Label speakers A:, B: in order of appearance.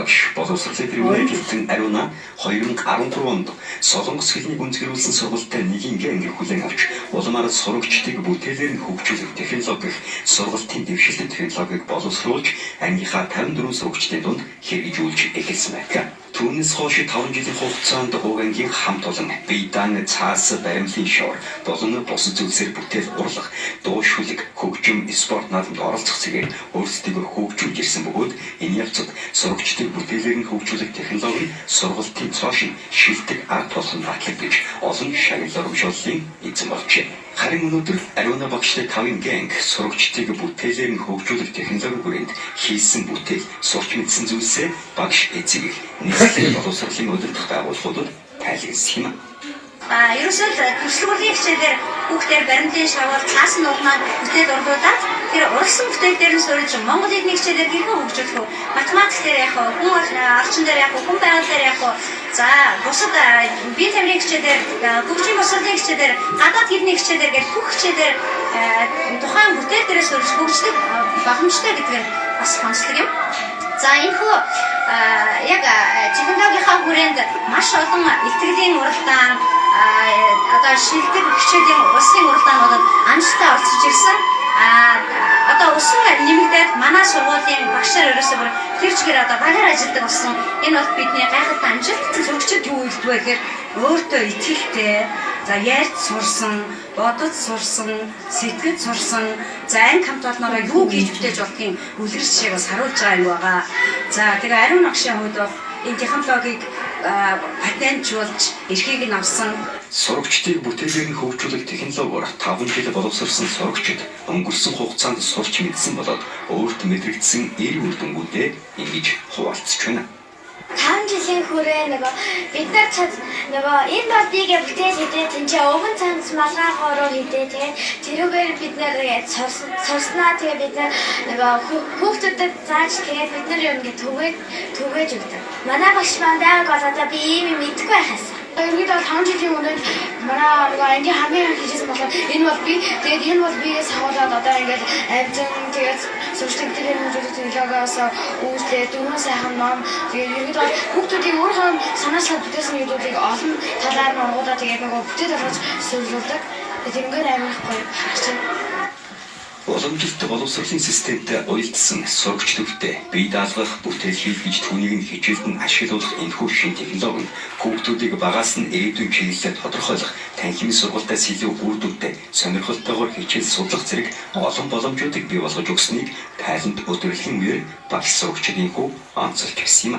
A: Багш боловсролын тэргүүний ажилтан Ариуна 2013 онд Солонгос хэлнийг гүнзгийрүүлсэн сургуультай нэгэн анги хүлээн авч улмаар сурагчдыг бүтээлээр нь хөгжүүлэх технологи гэх сургалтын дэвшилтэт технологиг боловсруулж ангийнхаа 54 сурагчдын дунд хэрэгжүүлж эхэлсэн байдаг. Түүнээс хойш 5 жилийн хугацаанд уг ангийн хамт олон бие даан цаас, баримлын шор болон бусад зүйлсээр бүтээл урлах, дуу шүлэг, хөгжим, спорт наадамд оролцох цэгээр өөрсдийгөө хөгжүүлж ирсэн бөгөөд энэ явцад сурагчдыг бүтээлээр нь хөгжүүлэх технологи нь сургалтын цоо шинэ шилдэг арга болох нь батлагдаж олон шагнал урамшууллын эзэн болжээ. Харин өнөөдөр Ариуна багштай 5 анги сурагчдыг бүтээлээр нь хөгжүүлэх технологи хүрээнд хийсэн бүтээл, сурч мэдсэн зүйлсээ багш эцэг эх нийслэлийн боловсролын удирдах байгууллагуудад тайлбарласан юм.
B: Ерөөсөө л төрслөглийн хичээлээр хүүхдээр баримтын шавал, цаас нуурмаар бүтээл урлуулад тэр уралсан бүтээл дээр нь суурилж Монгол хэлний хичээлээр хэрхэн хөгжүүлэх вэ? Математик дээр яах вэ? Хүн орчин дээр яах вэ? Хүн байгаль дээр яах вэ? За, бусад бие тамирын хичээлээр, хөгжлийн босролын хичээлээр, гадаад хэлний хичээлээр гэх бүх хичээлээр тухайн бүтээл дээрээ суурилж хөгжлөх боломжтой гэдэг нь бас онцлог юм. За, энэхүү яг технологийнхаа хүрээнд маш олон илтгэлийн уралдаан, одоо шилдэг хичээлийн улсын уралдаануудад амжилттай оролцож ирсэн. Одоо өсөн нэмэгдээд манай сургуулийн багш нар ерөөсөө бүр тэр чигээр одоо багаар ажилладаг болсон. Энэ бол бидний гайхалтай амжилт.
C: Сурагчид юу хэлдэг вэ гэхээр өөртөө итгэлтэй, за ярьж сурсан, бодож сурсан, сэтгэж сурсан, за анги хамт олноороо юу хийж бүтээж болохын үлгэр жишээг бас харуулж байгаа юм байгаа. За, тэгээ Ариун багшийн хувьд бол энэ технологиг патентжуулж эрхийг нь авсан.
A: Сурагчдыг бүтээлээр нь хөгжүүлэх технологиор 5 жил боловсрсон сурагчид өнгөрсөн хугацаанд сурч мэдсэн болоод өөрт мэдрэгдсэн эр үр дүнгуудээ ингэж хуваалцж байна.
D: 5 жилийн хүрээ нөгөө бид нар чад нөгөө энэ бол бигээ бүтээл хийдэ, тэнцээ өвгөн цанц малгай хороо хийдэ, тэгээд тэрүүгээр бид нар сурснаа, тэгээд бид нар нөгөө хүүхдүүдэд зааж, тэгээд бид нар юм ингээ түгээж өгдөг. Манай багш маань байгааг бол одоо би ийм юм мэдэхгүй байхаас.
E: Ерөнхийдөө бол 5 жилийн өмнө манай нөгөө ангийн хамгийн анх хийжсэн болохоор энэ бол би, тэгээд энэ бол биеэс хавуулаад одоо ингээд амжин, тэгээд сурчлагын бүтээлийн хөгжүүлэх технологиос үүслээ дөрвөн сайхан ном, тэгээд ерөнхийдөө бол хүүхдүүдийн өөрийнхөө санаачлаад бүтээсэн юмнуудыг олон талаар нь ургуулаад, тэгээд нөгөө бүтээл болгож суурилуулдаг. Тэгээд тэрнгээр амар их гоё харагч байна.
A: Уламжлалт боловсролын системтэй уялдсан сурагч төвтэй бие даалгах, бүтээл хийх гэж түүнийг нь хичээлд нь ашиглуулах энэхүү шинэ технологи нь хүүхдүүдийг багаас нь ирээдүйн чиглэлээ тодорхойлох, танхимын сургалтаас илүү үр дүнтэй, сонирхолтойгоор хичээл судлах зэрэг олон боломжуудыг бий болгож өгсөнийг тайланд өдөрлөгийн үеэр багш сурагчид энэхүү онцолж ирсэн юм.